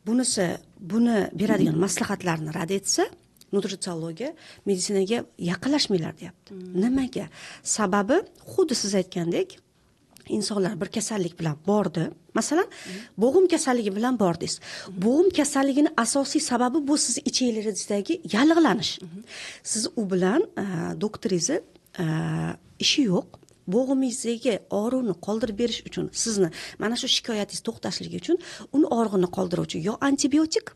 Bunisi buni beradigan maslahatlarni rad etsa, nutritsiyologiya meditsinaga yaqinlashmanglar deyapti. Nimaga? Sababi xuddi siz aytgandek, insonlar bir kasallik bilan bordi, masalan, bo'g'im kasalligi bilan bordingiz. Bo'g'im kasalligini asosiy sababi bu sizni ichaklaringizdagi yallig'lanish. Siz u bilan doktoringizni ishi yo'q. Bo'g'imingizdagi og'riqni qoldirib berish uchun, sizni mana shu shikoyatingiz to'xtashligi uchun uni og'rig'ini qoldiruvchi yo antibiotik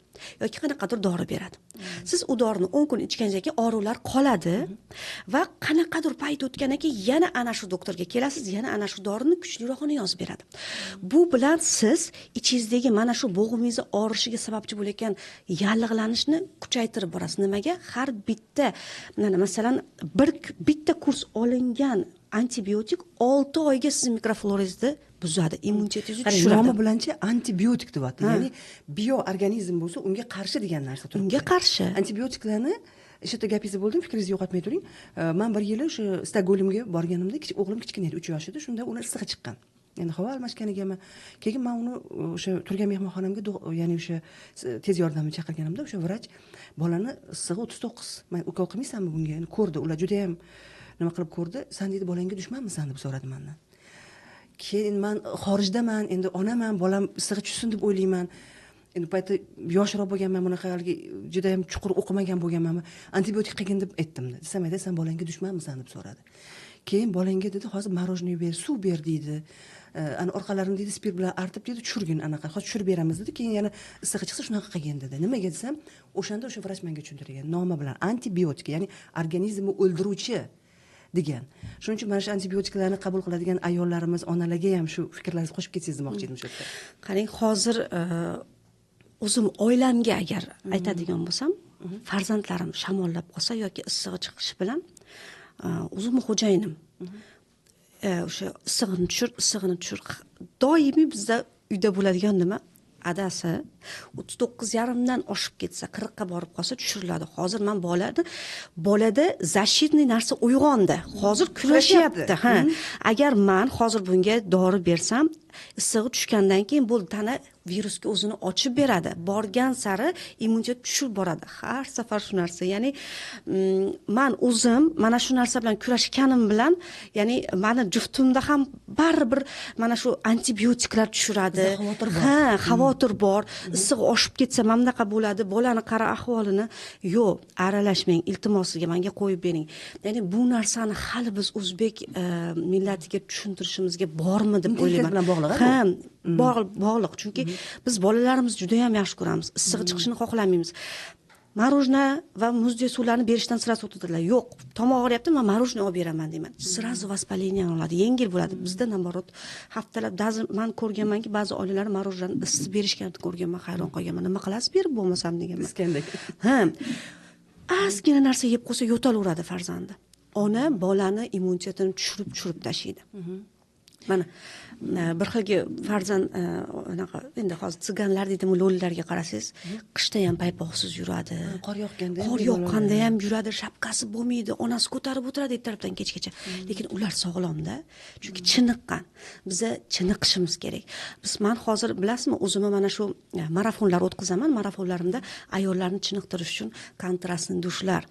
yoki qanaqadir dori beradi. Siz u dorini 10 kun ichganingizdan keyin og'riqlar qoladi va qanaqadir payt o'tgandan keyin yana ana shu doktorga kelasiz, yana ana shu dorini kuchlirog'ini yozib beradi. Bu bilan siz ichingizdagi mana shu bo'g'imingizni og'rishiga sababchi bo'layotgan yallig'lanishni kuchaytirib borasiz. Nimaga? Har bitta, mana masalan, bir bitta kurs olingan antibiotik 6 oyga sizni mikroflorangizni buzadi, immunitetingizni Qarang, tushiradi. Nomi bilanchi antibiotik deyapti. Ya'ni bioorganizm bo'lsa, unga qarshi degan narsa turibdi. Unga qarshi. Antibiotiklarni o'sha yerda gapingizni bo'ldim, fikringizni yo'qotmay turing. Man bir yili o'sha Stokgolmga borganimda o'g'lim kichkina edi, 3 yosh edi. Shunda uni issig'i chiqqan. Endi havo almashganigami? Keyin men uni o'sha turgan mehmonxonamga ya'ni o'sha tez yordamni chaqirganimda o'sha vrach bolani issig'i 39. Men ukol qilmaysanmi bunga? Endi ko'rdi, ular juda ham nima qilib ko'rdi. San deydi, bolangga dushmanmisan deb so'radi mendan. Keyin man xorijdaman, endi onaman, bolam issig'i tushsin deb o'ylayman. Endi paytda yoshroq bo'lganman, bunaqa haligi juda ham chuqur o'qimagan bo'lganman. Antibiotik qilgin deb aytdim. Desam, aytdi, san bolangga dushmanmisan deb so'radi. Keyin bolangga dedi, hozir мороженое ber, suv ber deydi. Ana orqalarini deydi, spirt bilan artib deydi, tushirgin anaqa. Hozir tushirib beramiz dedi. Keyin yana issig'i chiqsa shunaqa qilgin dedi. Nimaga desam, o'shanda o'sha vrach menga tushuntirgan. Nomi bilan antibiotik, ya'ni organizmni o'ldiruvchi degan. Shuning uchun mana shu antibiotiklarni qabul qiladigan ayollarimiz, onalarga ham shu fikrlaringizni qo'shib ketsangiz demoqchi edim shu yerda. Qarang, hozir o'zim oilamga agar aytadigan bo'lsam, farzandlarim shamollab qolsa yoki issig'i chiqishi bilan, o'zimni xo'jayinim o'sha issig'ini tushir, issig'ini tushir. Doimiy bizda uyda bo'ladigan nima? Adasi 39,5 dan oshib ketsa, 40 ga borib qolsa tushiriladi. Hozir man bolada защитный narsa uyg'ondi. Hozir kurashyapti. Ha. Agar man hozir bunga dori bersam, issig'i tushgandan keyin bo'ldi, tana virusga o'zini ochib beradi. Borgan sari immunitet tushib boradi. Har safar shu narsa. Ya'ni man o'zim mana shu narsa bilan kurashganim bilan, ya'ni mani juftimda ham baribir mana shu antibiotiklar tushiradi. Bizda xavotir bor. Ha, xavotir bor. Issiq oshib ketsa mana bunaqa bo'ladi, bolani qara ahvolini. Yo'q, aralashmang, iltimos sizga, menga qo'yib bering. Ya'ni bu narsani hali biz o'zbek millatiga tushuntirishimizga bormi deb Mentalitet o'ylayman. bilan bog'liq, a, Ha, bu? Bog'liq. Chunki biz bolalarimizni juda ham yaxshi ko'ramiz. Issig'i chiqishini xohlamaymiz. Мороженое va muzdek suvlarni berishdan сразу to'xtadilar. Yo'q, tomoq og'riyapti, men мороженое olib beraman deyman. Сразу воспаление oladi, yengil bo'ladi. Bizda наоборот haftalab даже man ko'rganmanki, ba'zi oilalar мороженое isitib berishganini ko'rganman, hayron qolganman. Nima qilasiz berib bo'lmasam deganman. Iskandek. Ha. Ozgina narsa yeb qo'ysa yo'talaveradi farzandi. Ona bolani immunitetini tushirib tushirib tashlaydi. Mana bir xilgi farzand, anaqa endi hozir siganlar deydimi, lo'lilarga qarasangiz, qishda ham paypoqsiz yuradi. Qor yoqqanda ham Qor bemalol yoqqanda yuradi. ham yuradi, shapkasi bo'lmaydi, onasi ko'tarib o'tiradi ertalabdan kechgacha. Lekin ular sog'lomda, chunki chiniqqan. Biza chiniqishimiz kerak. Biz man hozir bilasizmi, o'zimni mana shu marafonlar o'tkazaman. Marafonlarimda ayollarni chiniqtirish uchun kontrastli dushlar,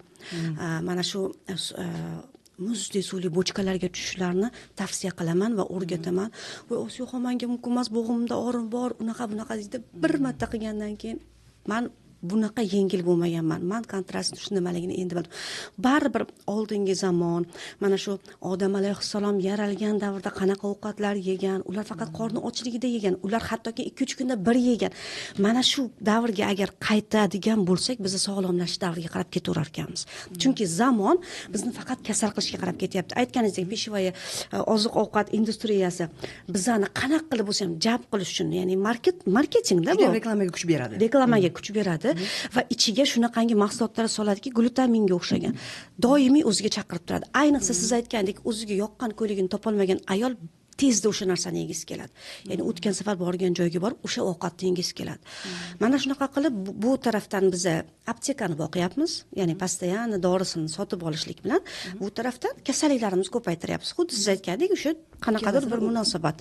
mana shu muzdek suvli bochkalarga tushishlarni tavsiya qilaman va o'rgataman. Voy, Osiyoxon, manga mumkin emas, bo'g'imda og'riq bor, unaqa bunaqa deydi. Bir marta qilgandan keyin man bunaqa yengil bo'lmaganman. Man kontrast dush nimaligini endi bildim. Baribir oldingi zamon, mana shu Odam alayhissalom yaralgan davrda qanaqa ovqatlar yegan, ular faqat qorni ochligida yegan, ular hattoki 2-3 kunda bir yegan. Mana shu davrga agar qaytadigan bo'lsak, biz sog'lomlashish davriga qarab ketaverar ekanmiz. Chunki zamon bizni faqat kasal qilishga qarab ketyapti. Aytganingizdek, пищевая oziq-ovqat industriyasi bizani qanaqa qilib bo'lsa ham jalb qilish uchun, ya'ni marketingda Juda bu. reklamaga kuch beradi. Reklamaga kuch beradi va ichiga shunaqangi mahsulotlar soladiki, glutaminga o'xshagan. Doimiy o'ziga chaqirib turadi. Ayniqsa siz aytgandek, o'ziga yoqqan ko'ylagini topolmagan ayol tezda o'sha narsani yegisi keladi. Ya'ni o'tgan safar borgan joyga borib o'sha ovqatni yegisi keladi. Mana shunaqa qilib bu tarafdan biza aptekani boqyapmiz, ya'ni постоянно dorisini sotib olishlik bilan, bu tarafdan kasalliklarimizni ko'paytiryapmiz. Xuddi siz aytgandek, o'sha qanaqadir bir munosabat.